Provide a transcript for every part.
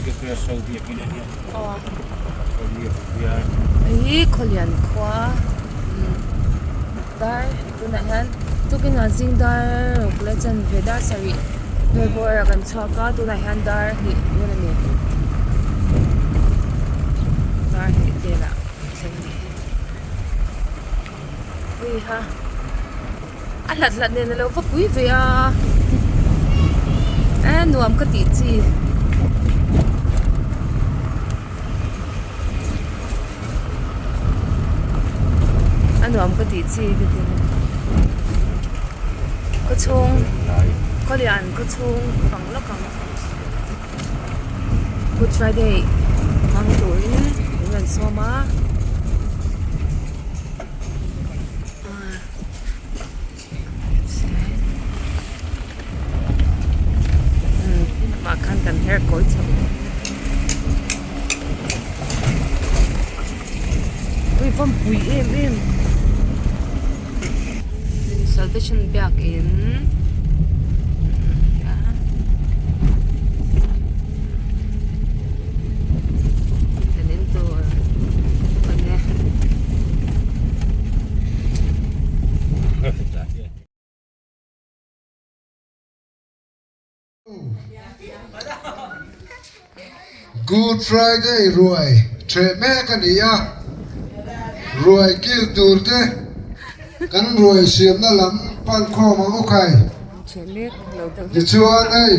Hei hi Khawlian khua dar tunah hian tukin ah zing dar ruk leh chanve dar sarih vel bawr ah kan chhuak a tunah hian dar hnih vel a ni dar hnih velah kan thleng a ni uiha a hlat hlat nen alo va pui ve a e nuam ka tih chi. A nuam ka tih chi ka ti mai. Khaw chhung khaw lian khaw chhung fang lawk ang. Good Friday hmang turin min rawn sawm a. Lamah khan kan her kawi chho ui va pui em em salvation biakin kan in tur a ni. Good Friday ruai ṭheh mek a ni a, ruai kil tur te kan ruai siamna lam pan khawm ang u khai. Tichuan hei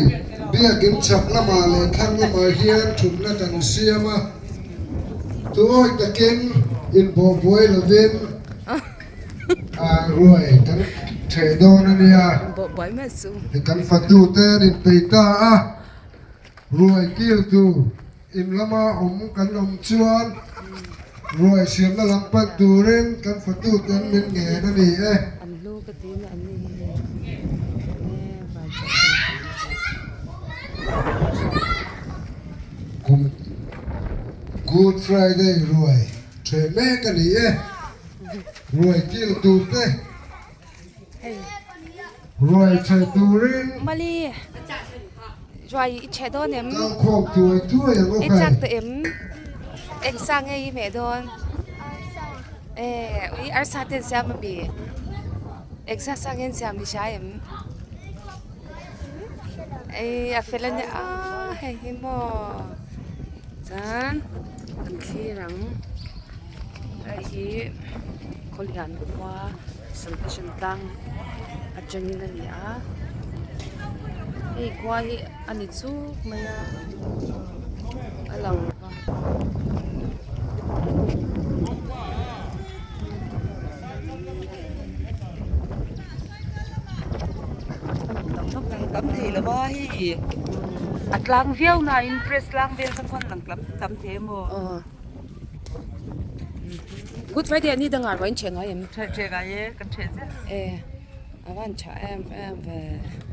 biakin chhak lamah leh thlang lamah hian thutna kan siam a, tuawi takin inbawhbuai lovin Ruai kan ṭheh dawn a nia. Kan fatute an inpeih ta a, ruai kil tur in lama awm kan awm chuan ruai siamna lam pan turin kan fatute an min ngen a ni e. Kum Good Friday ruai ṭheh mek a ni e. Ruai kil tur te ruai chhe turin Mali ruai i chhe dawn em kalkhawm tuai tuai ang aw i khai. chak tawh em eng sa nge i hmeh dawn e ui arsa te an siam ami eng sa sa nge an siam i hria em ei a fel ania a hei hi maw chuan kan thlir ang. Hei hi Khawlian khua Salvation tlang atangin a ni a hei khua hi a ni chuk mai a a lang lo va. Tam thei lo va hei a tlang viau nain press tlang vel kha chuan lang tam thei emaw. Good Friday ni dangah ruah in ṭheh ngai em? Ṭheh ṭheh ngai e, kan ṭheh zel. E, a van ṭha em em ve.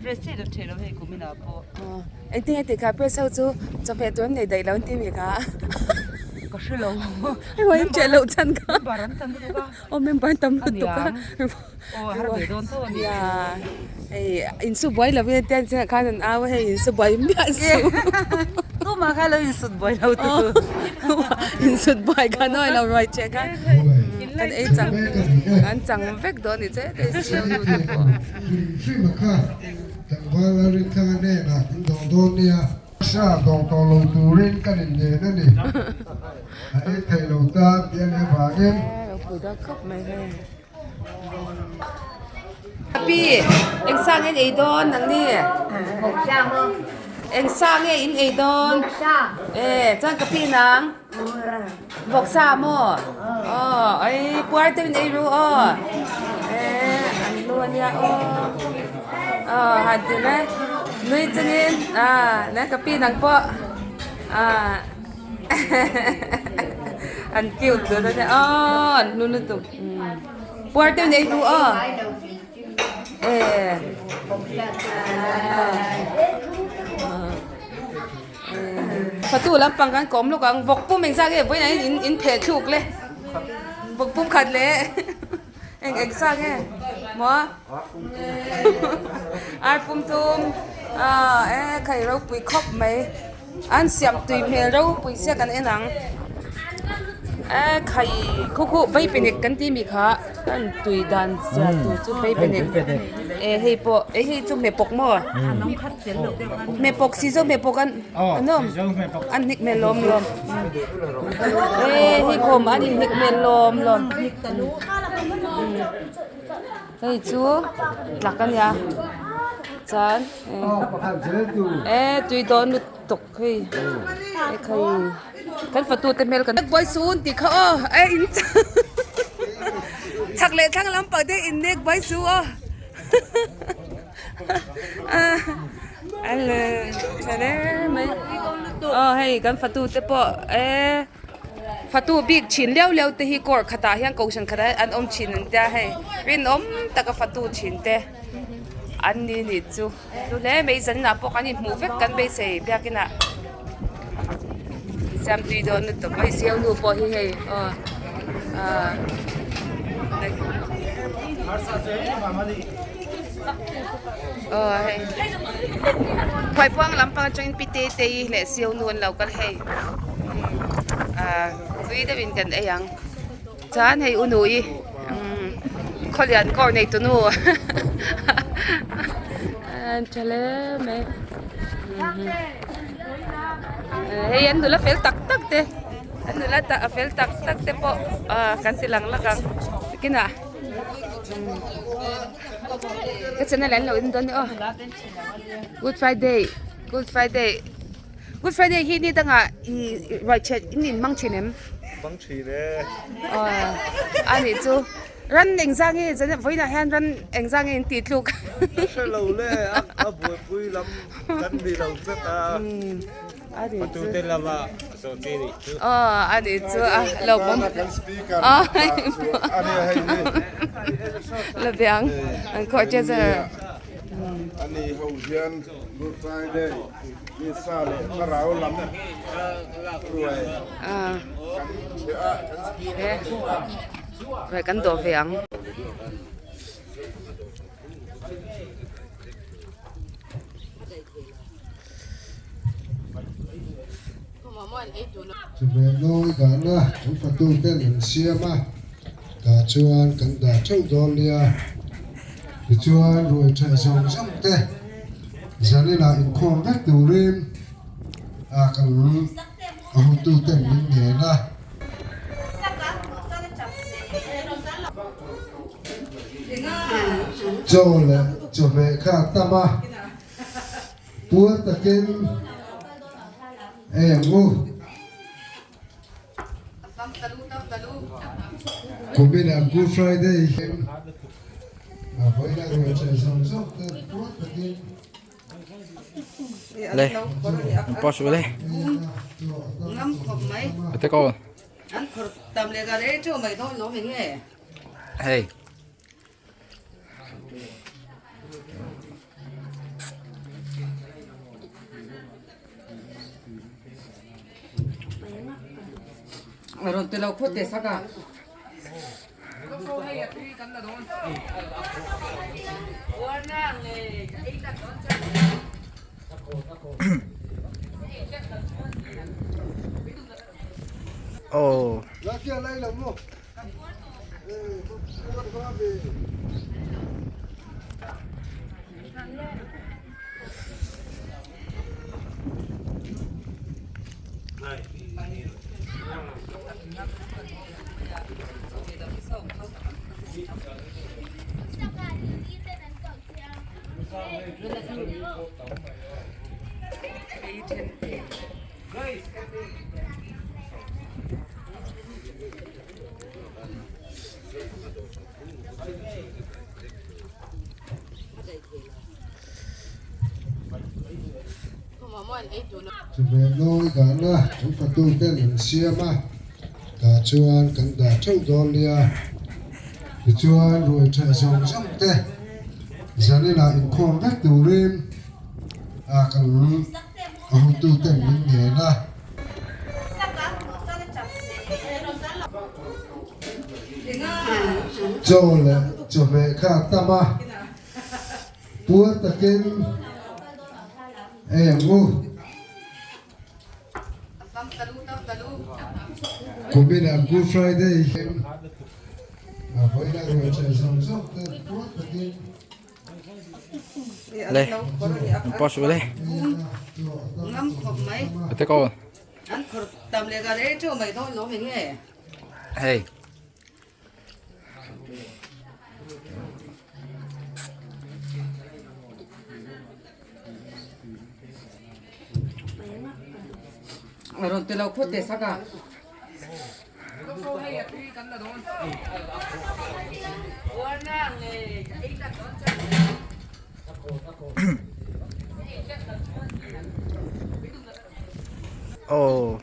Press chiah lo ṭheh lo hei kum inah pawh. Aw, engtin nge tih kha press ho chu chawhmeh tur an nei daih lo an ti mi kha? Ka hre lo. Ruah in ṭheh loh chhan kha. Member an tam lutuk a. Aw member an tam lutuk a. Aw har ve dawn tho a ni. Ya, hei insu buai lo in tia zingah khan an au a hei insu buai miah suh. Tumah kha lo insut buai lo tu. Insut buai kha nuai lo ruai che kha kan ei chang an chang vek dawn ni che te si ho nu te pawh. Hrim hrim a kha tlangval a rin thlang a hnenah kan dawng dawn nia. Sa dawng tawh lo turin kan inlen a ni. A ei theih lo tan tih a nih avangin. Lo pui dawn khawp mai hei. Pi, eng sa nge in ei dawn nang ni? Eng sa nge in ei dawn? E, chuan ka pi nang? Vawksa maw? Aw, ei puar deuh in ei ru aw. E, an lu a nia aw. Aw, han ti mai. Nui chungin, a, nang ka pi nang pawh. A. An cute dun a nia aw an hlu lutuk puar deuh in ei duh aw e fatu lampang kan kawm lawk ang vawk pum engzat nge vawiin ah hian in pheh thluk le vawk pum khat le eng engzat nge maw ar pum thum aw e khai ropui khawp mai. An siam tui hmel ropui sia kan en ang e khai khu khu beipenek kan tih mi kha an tui dan zia tur chu beipenek e hei pawh e hei chu hmepawk maw hmepawk si zawk hmepawk an an awm an hnik hmel lawm lawm e hei khawm an inhnik hmel lawm lawm hei chu tlak a nia chuan e tui dawn lutuk hei e khai kan fatu te hmel kan buai sun tih kha aw e in chak leh thlang lampang te in nek buai su aw ale tha hle mai aw hei kan fatu te pawh e. Fatu bik thin liau liau te hi court khatah hian kohhran khatah hian an awm thin an tia hei rinawm taka fatu thin te an ni nih chu hlu hle mai zaninah pawh kan inhmuh vek kan beisei biakinah siam tui dawn lutuk mai siau nu pawh hi hei aw ah aw hei phuaipuang lampang atangin pi te te hi leh siau nu an lo kal hei. Ahh tui deuhin kan ei ang chuan hei u nui umm khawlian kawr nei tunu an tha hle mai hei an nula fel tak tak te an nula fel tak tak te pawh ah kan ti lang lak ang kinah ka channel an lo en dawn aw good friday good friday. Good Friday hi ni dangah i ruaithiat in in hmang thin em? Hmang thin e. A nih chu. Ran engzah nge zan vawiinah hian ran engzah nge in tih tluk? Ka hre lo le a buaipui lam kan ni lo tlat a. A nih chu. Patute lama zawh chi nih chu. Aw a nih chu a lo pawm. Kan speaker a nia hei hi. La biang an khawh che zar. Ani ho hian Good Friday Nisa leh thlarau lam ruai kan chhiah a, kan speaker a ni a. Ruai kan dawh ve ang. Chuveh nawi dahna kan fatu ten an siam a, tah chuan kan dah theuh dawn nia. Tichuan ruai ṭheh zawng zawng te Zanila inkhawm vek turin a kan a hotu ten min ngen a. Chaw leh chawhmeh kha a tam a, puar takin ei ang u. Kuminah Good Friday hian a vawiina ruaithe zawng zawng te puar takin Le, post le. Te ko. Hey. Oh. Chuveh nawi dahna kan fatu ten an siam a, tah chuan kan dah theuh dawn nia. Tichuan ruai ṭheh zawng zawng te Zanila inkhawm vek turin a kan a hotu ten min ngen a. Chaw leh chawhmeh kha a tam a, puar takin ei ang u. Kuminah Good Friday hian a vawiina ruai ṭhen zawng zawng te puat takin Le post le Ate ko Hey Oh.